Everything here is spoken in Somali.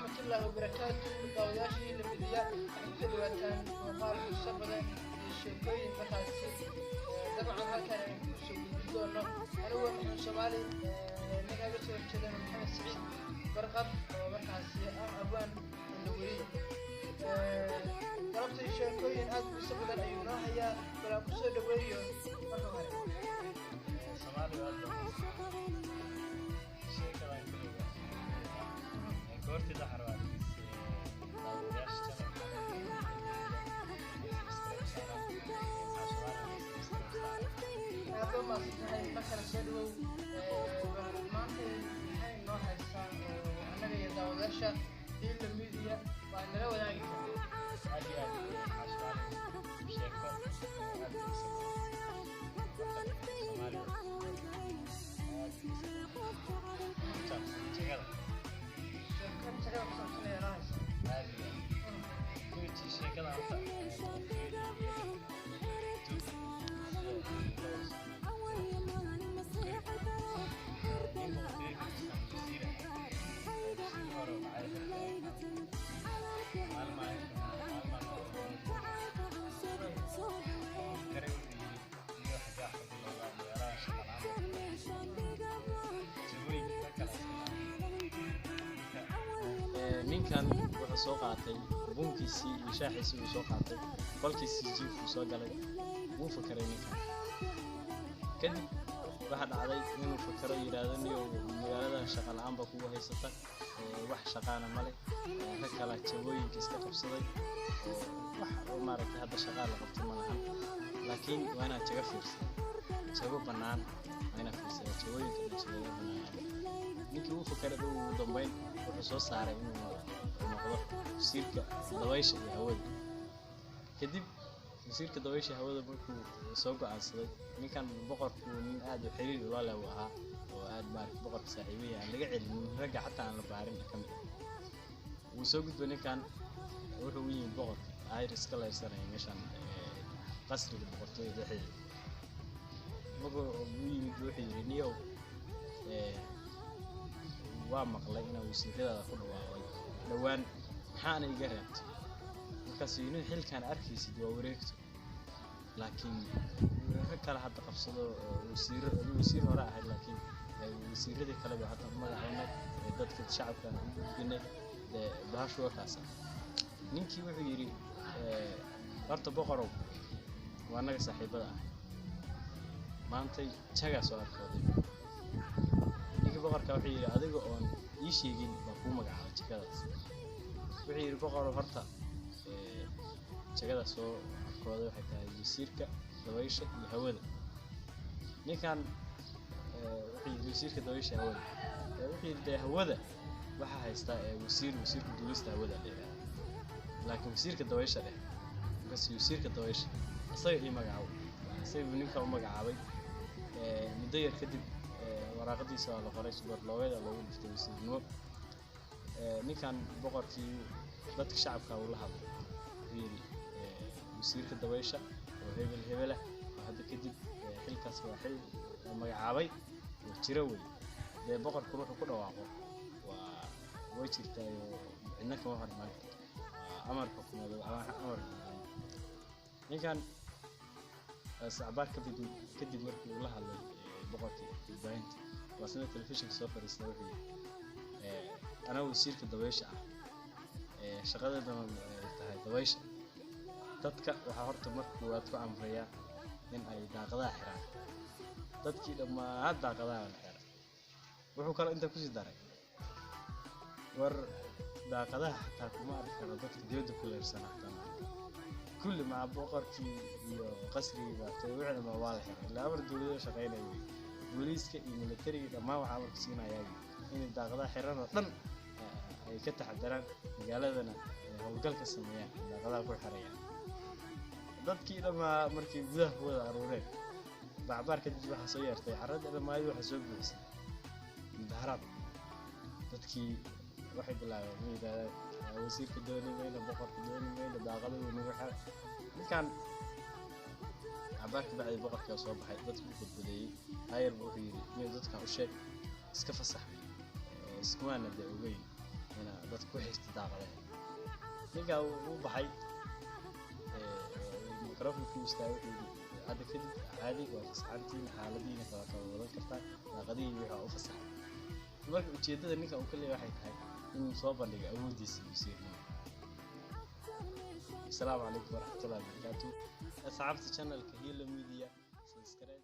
Waraxmatullaahi wabarakaatu. Daawadayaashii la midiya, waxaad kusoo dhawaataan muuqaal xiiso badan iyo sheekooyin markaasi dabcan halkan aynu kusoo gudbin doono. Anigu waa Maxamed Soomaali, ninka iga soo horjeedana Maxamed Siciid Barqab oo markaasi ah abwaan indhaweriye. Galabtii sheekooyin aad u xiiso badan ayuu noo hayaa, bal aan kusoo dhaweeyo marka hore. Soomaaliga aad baa sheekadan kaliya goortii la xarwaa daawadayaasha channelka subscribe saara, maxaa Soomaaliga subscribe saara. Aad baa mahadsantahay, mar kale soo dhawow. Bal maanta maxay noo haysaa oo annaga iyo daawadayaasha Hiila Media waa nala wadaagi kartaa? Aad iyo aad, maxaa Soomaaliga sheeko aad u xiiso badan, Soomaaliga aad u xiiso badan, ku saabsan jagada. Sheeko jagada ku saabsan ayaa noo haysaa. Aad iyo aad kuwii sheekada horta boqortooyada iyo nin boqortooyada ka tirsan wasiir ah, wasiir hore oo macalin maalin maalin kare wuxuu yidhi iyo xagaa ka bilowdaa magaalada shaqa la'aan jagooyinka ka kala Ninkan wuxuu soo qaatay buunkiisii iyo shaaxiisii uu soo qaatay, qolkiisii jiifkuu soo galay, wuu fakaray ninkan. Kadib waxaa dhacday inuu fakaro, yidhaahdo: "Niyow, magaaladan shaqa la'aan baa kugu haysata, wax shaqaana male, rag kala jagooyinka iska qabsaday oo wax oo maaragtay hadda shaqaa la qabto ma lahan, laakiin waa inaad jago fiirsada, jago bannaan waa inaad fiirsada, jagooyinka dhan jagooyin bannaan." Ninkii uu fakaray, ugu dambeyn wuxuu soo saaray inuu noqdo wasiirka dabaysha iyo hawada. Kadib wasiirka dabaysha hawada markuu soo go'aansaday ninkan, boqorku nin aad u xiriir ula leh uu ahaa oo aad maaragtay boqorka saaxiibaya aan laga celinin ragga, xataa aan la baarin ka mid ah. Wuu soo gudbay ninkan, wuxuu u yimid boqorka ayr iska leyrsanaya meeshan qasriga boqortooyada dhexdeeda. Markuu u yimid wuxuu yidhi: "Niyow, waa maqlay inaa wasiiradaada ku dhawaaqday dhowaan, maxaana iga reebtay?" Markaasuu yidhi: "Xilkaan arkaysid waa wareegto, laakiin rag kale hadda qabsado oo wasiiro, adigu wasiir hore ahayd, laakiin wasiiradii kale baa hadda magacaynay, dadka shacabkaan u gudbinay, dee bahashu waa kaasa." Ninkii wuxuu yidhi: "Horta boqorow, waa annaga saaxiibada ah, maantay jagaa soo arkooday." Ninkii boqorka wuxuu yidhi: "Adiga oon ii sheegin baa kuu magacaabay jagadaas." Wuxuu yidhi: "Boqorow, horta jagada soo arkooday waxay tahay wasiirka dabaysha iyo hawada." Ninkan wuxuu yidhi: "Wasiirka dabaysha iyo hawada?" Wuxuu yidhi: "Dee hawada waxaa haystaa wasiir, wasiirka duulista hawada la yidhahda, laakiin wasiirka dabaysha dheh." Markaas wasiirka dabaysha isaga ii magacaabo, isaga buu ninka u magacaabay. Muddo yar kadib waraaqadiisa waa la qoray, subarloogeeda loogu dhiftay wasiirnimo. Ninkan boqorkii dadka shacabka uu la hadlay, wuxuu yidhi: "Wasiirka dabaysha oo hebel hebel ah oo hadda kadib xilkaas waa xil la magacaabay oo jiro wey, dee boqorkuna wuxuu ku dhawaaqo waa way jirtaayo, cidna kama hor imaan karto, waa amar xukuumadeed ama amar xukuumadeed." Ninkan sacbaar kadib markii uu la hadlay boqorkii warbaahinta, waa sida telefishinka soo fadhiistay, wuxuu yidhi: "Anaa wasiirka dabaysha ah, shaqadeedana ay tahay dabaysha, dadka waxaa horta marka koowaad ku amrayaa in ay daaqadaha xiraan." Dadkii dhammaan daaqadaha la xiray. Wuxuu kaloo intaa kusii daray: "War daaqadaha xataa kuma arki karo dadka dibadda ku leyrsan, xataa ma arki karo." Kulli maca boqorkii iyo qasrigii baatay wixii dhammaan waa la xiray, ilaa amar dowladda shaqeynaya wey, booliiska iyo militariga dhammaan waxaa amarka siinayaa inay daaqadaha xiran oo dhan ay ka taxadaraan, magaaladana ay howlgal ka sameeyaan, daaqadaha ku xirayaan. Dadkii dhammaa markay gudaha ku wada aruureen bacbaar kadib, waxaa soo yeertay carrada dhammaayad, waxaa soo buuxisay mudaharaad. Dadkii waxay bilaabeen inay yidhahdaan: "Wasiirka dooni mayno, boqorka dooni mayno, daaqada wuu nagu xiray." Ninkan cabaar ka bacdi boqorkaa soo baxay, dadkii u khudbadeeyey ayar buu wuxuu yidhi: "Niyow, dadkan u sheeg iska fasax, iskumaana dee ogeyn inaa dadka ku xirtay daaqadaha. Ninkaa wuu baxay, microphone-kii istaagay, wuxuu yidhi: "Hadda kadib caadi waa fasaxantiin, xaaladihiina kala kala wadan kartaa, daaqadihii wixii waa u fasaxay." Marka ujeedada ninka uu ka leeyahay waxay tahay inuu soo bandhigo awooddiisa wasiirnimo. Asalaamu calaykum waraxmatullahi wabarakaatu. Asxaabta channelka Hilo Media, subscribe.